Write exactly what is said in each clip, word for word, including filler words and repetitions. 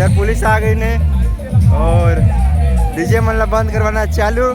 यार, पुलिस आ गई ने और डीजे मन ला बंद करवाना चालू।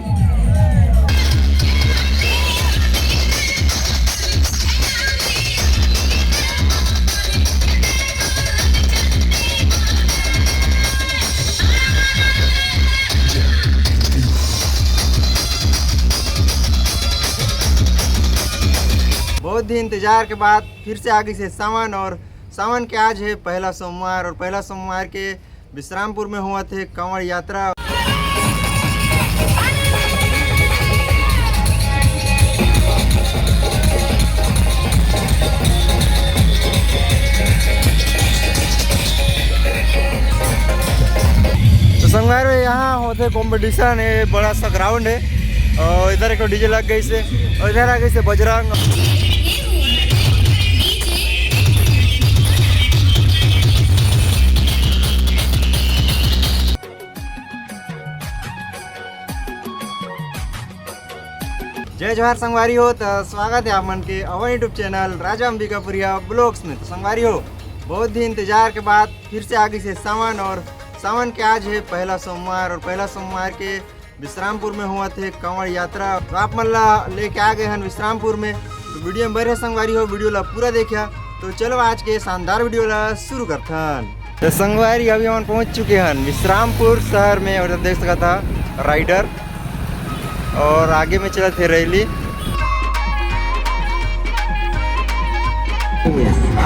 बहुत दिन इंतजार के बाद फिर से आ गई से सावन, और सावन के आज है पहला सोमवार, और पहला सोमवार के विश्रामपुर में हुआ थे कांवड़ यात्रा। तो संगवारी हो, यहाँ होते कंपटीशन है, बड़ा सा ग्राउंड है, और इधर एक डीजे लग गई से, और इधर आ गई से बजरंग। जय जोहार संगवारी हो, त स्वागत है आप मन के अपन YouTube चैनल राजा अंबिकापुरिया ब्लॉग्स में। तो संगवारी हो, बहुत दिन इंतजार के बाद फिर से आ गई से सावन, और सावन के आज है पहला सोमवार, और पहला सोमवार के विश्रामपुर में हुआ थे कांवड़ यात्रा। तो आप मन ला लेके आ गए हन विश्रामपुर में। तो वीडियो में बने रहे संगवारी हो, वीडियो ला पूरा देखा। तो चलो आज के शानदार वीडियो ला शुरू करथन। तो संगवारी, अभी हमन पहुंच चुके हन विश्रामपुर शहर में, और देख सकत हा राइडर, और आगे में चलत हे रैली।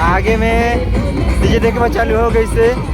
आगे में डीजे देखे बर चालू हो गई से।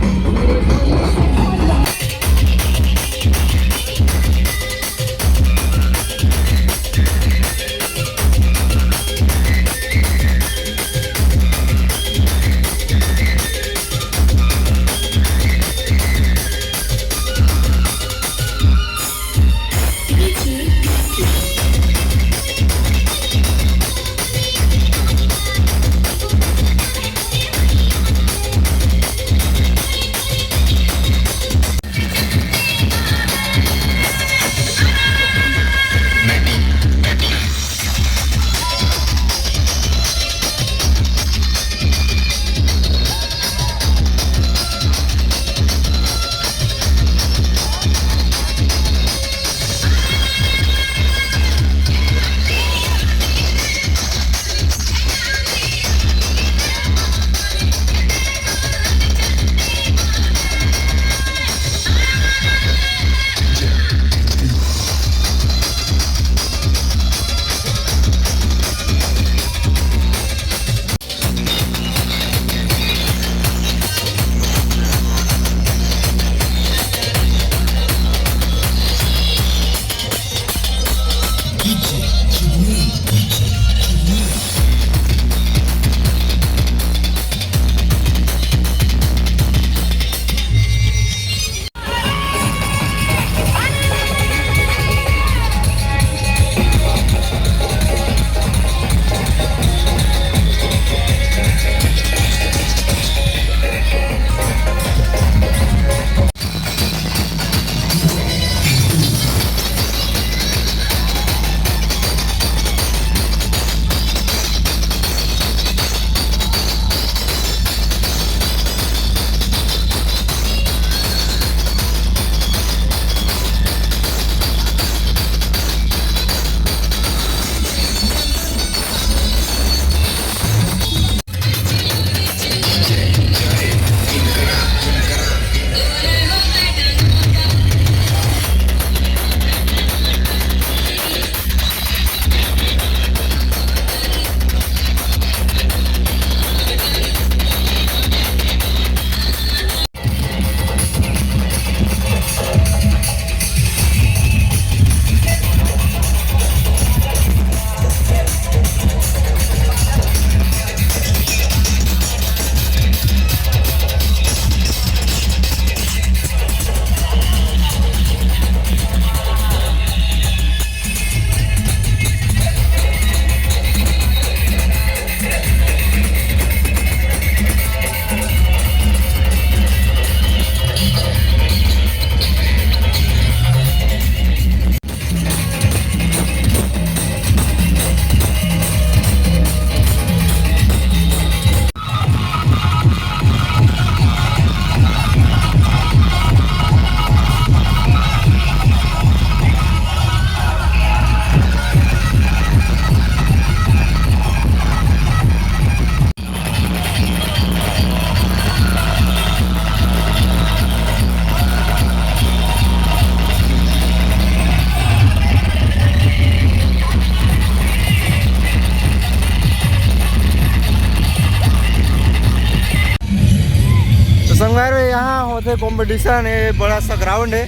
यहाँ होथे कंपटीशन, ये बड़ा सा ग्राउंड है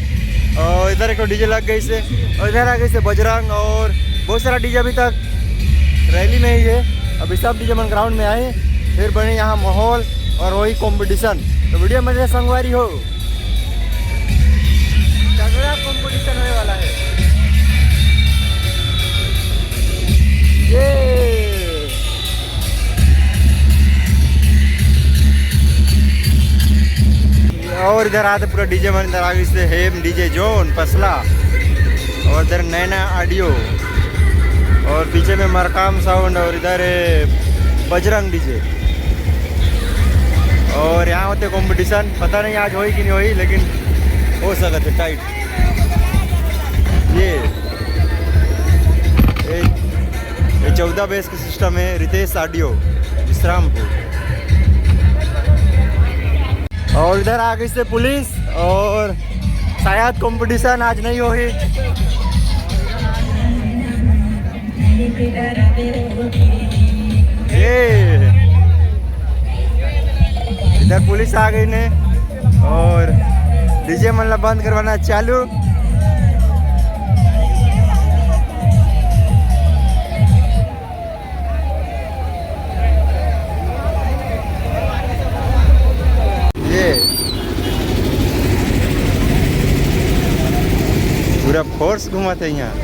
और इधर एक डीजे लग गई से और इधर आ गई से बजरंग और बहुत सारा डीजे अभी तक रैली में ही है। अभी सब डीजे मन ग्राउंड में आए, फिर बने यहाँ माहौल और वही कंपटीशन। तो वीडियो में संगवारी हो, तगड़ा कंपटीशन होने वाला है। ये और इधर आते पूरा डीजे मन इधर आ गई से हेम डीजे जोन पसला और इधर नैना ऑडियो और पीछे में मरकाम साउंड और इधर बजरंग डीजे। और यहाँ होते कंपटीशन, पता नहीं आज होई कि नहीं होई, लेकिन हो सकता है टाइट। ये ये चौदह बेस के सिस्टम है रितेश ऑडियो विश्रामपुर। और इधर आ गई से पुलिस और शायद कंपटीशन आज नहीं होगी। ये इधर पुलिस आ गई ने और डीजे मन ला बंद करवाना चालू। ये पूरा फोर्स घुमाते हैं यहाँ।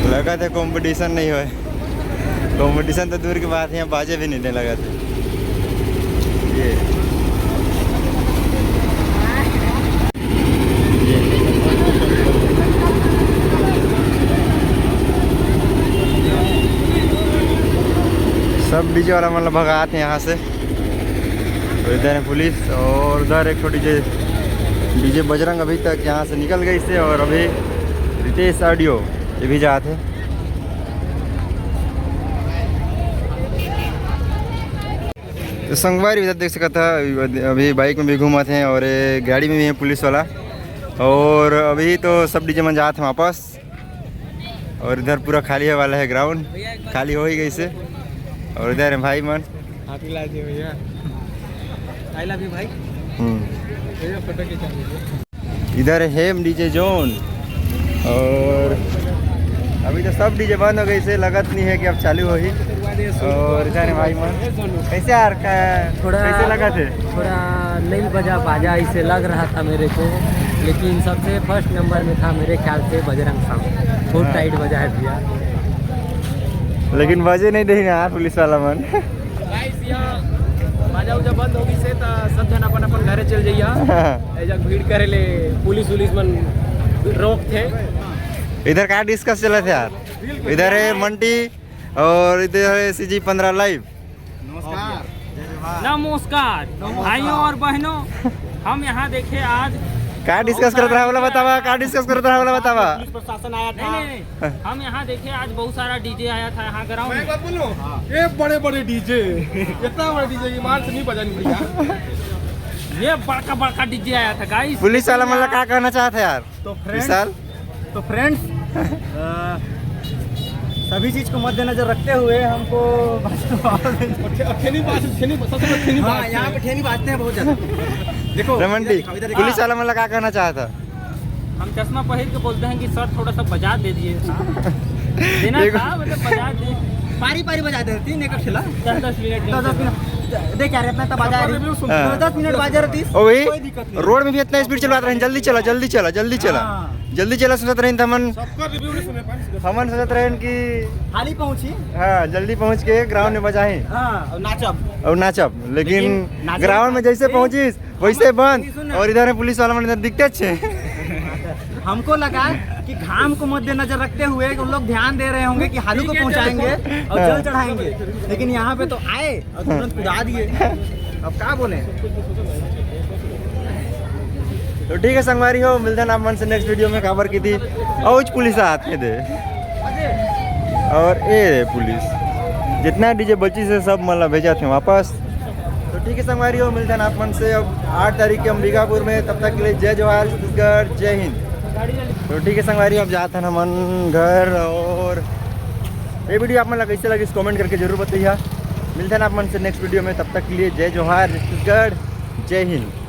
लगा था कंपटीशन नहीं होए। कंपटीशन तो दूर की बात है, यहाँ बाजे भी नहीं देने लगा थे। ये सब डीजे वाला मतलब भगात है यहाँ से। तो इधर है पुलिस और उधर एक छोटी डीजे बजरंग अभी तक यहाँ से निकल गई से और अभी रितेश ऑडियो ये भी जात है। तो संगवारी इधर देख सकता था, अभी बाइक में भी घूमत हैं और ये गाड़ी में भी है पुलिस वाला। और अभी तो सब डीजे मन जात हैं वापस और इधर पूरा खाली है वाला है ग्राउंड, खाली हो ही गई से। और इधर है भाई मन। Happy life है भैया। I love you भाई। हम्म। भैया फोटो खिंचा लीजिए। इधर है हेम डीजे जोन और अभी तो सब डीजे बंद हो गए, इसे लगत नहीं है कि अब चालू होही। और इधर है भाई मन, कैसे यार का, थोड़ा कैसे लगा थे? थोड़ा नहीं बजा बाजा, इसे लग रहा था मेरे को, लेकिन सबसे फर्स्ट नंबर में था मेरे ख्याल से बजरंग साउंड। बहुत हाँ। टाइट बजा है भैया। लेकिन बजे नहीं दे यार पुलिस वाला मन। गाइस, यहाँ बाजा उजा बंद होगी से त सब जन अपन अपन घरे चल जइया। एजक भीड़ करे ले पुलिस उलिस मन रोक थे। इधर का डिस्कस चला था यार? इधर है मंटी और इधर है सीजी पंद्रह लाइव। नमस्कार। नमस्कार भाइयों और बहनों, हम यहाँ देखे आज का डिस्कस करत रहा वाला बतावा, का डिस्कस करत रहा वाला बतावा। पुलिस प्रशासन आया था। नहीं, नहीं, नहीं। हम यहाँ देखे आज बहुत सारा डीजे आया था यहाँ ग्राउंड मैं में। एक बात बोलूं? हाँ। ये बड़े बड़े डीजे, इतना बड़ा डीजे ईमान से नहीं बजा नहीं भैया। ये बड़का बड़का डीजे आया था गाइस। पुलिस वाला मतलब क्या कहना चाहता है यार? तो फ्रेंड्स, विशाल? तो फ्रेंड्स, अ, सभी चीज को मद्देनजर रखते हुए हमको अच्छे, अच्छे नहीं बात, अच्छे नहीं, सबसे अच्छे नहीं हाँ, बात यहाँ है। पे ठेनी बाजते हैं बहुत ज्यादा। देखो, रमन इधर जी, दिखाओ, इधर दिखाओ। पुलिस वाला मतलब क्या कहना चाहता? हम चश्मा पहिर के बोलते हैं कि सर थोड़ा सा बजा दे दिए। देना देखो। था, मतलब बजा दे। पारी पारी बजा देते, तीन एकड़ खिला। दस दस मिनट दस दस मिनट। देख यार, इतना तो बजा रही। हाँ। दस दस मिनट बाजा रहती, ओ भाई, कोई दिक्कत नहीं। रोड में भी इतना स्पीड चलवात रहे, जल्दी चला, जल्दी चला, जल्दी चला। हाँ। जल्दी चला, सोचत रहे त हमन सबका रिव्यू नहीं सुने पानी से। हमन सोचत रहे कि हाली पहुंची। हाँ, जल्दी पहुंच के ग्राउंड में बजाएं। हाँ, और नाचब। और नाचब, लेकिन लेकिन नाचब ग्राउंड में जैसे पहुंचिस, वैसे बंद। सुन ना। और इधर है पुलिस वाला मन, इधर दिखते छे। हमको लगा कि घाम को मद्देनजर रखते हुए उन लोग ध्यान दे रहे होंगे कि हालू को पहुंचाएंगे और हाँ। जल चढ़ाएंगे, लेकिन यहाँ पे तो आए और तुरंत कुदा दिए। अब क्या बोले? तो ठीक है संगवारी हो, मिलते हैं आप मन से नेक्स्ट वीडियो में। खबर की थी और पुलिस आते दे और ए पुलिस जितना डीजे बची से सब मतलब भेजा थे वापस। तो ठीक है संगवारी हो, मिलते हैं आप मन से अब आठ तारीख के अंबिकापुर में। तब तक के लिए जय जोहार छत्तीसगढ़, जय हिंद। तो ठीक है संगवारी, अब जाते हैं हमन घर और ये वीडियो आप मन ला कैसे लगिस, कमेंट करके जरूर बताइए। मिलते हैं आप मन से नेक्स्ट वीडियो में, तब तक के लिए जय जोहार छत्तीसगढ़, जय हिंद।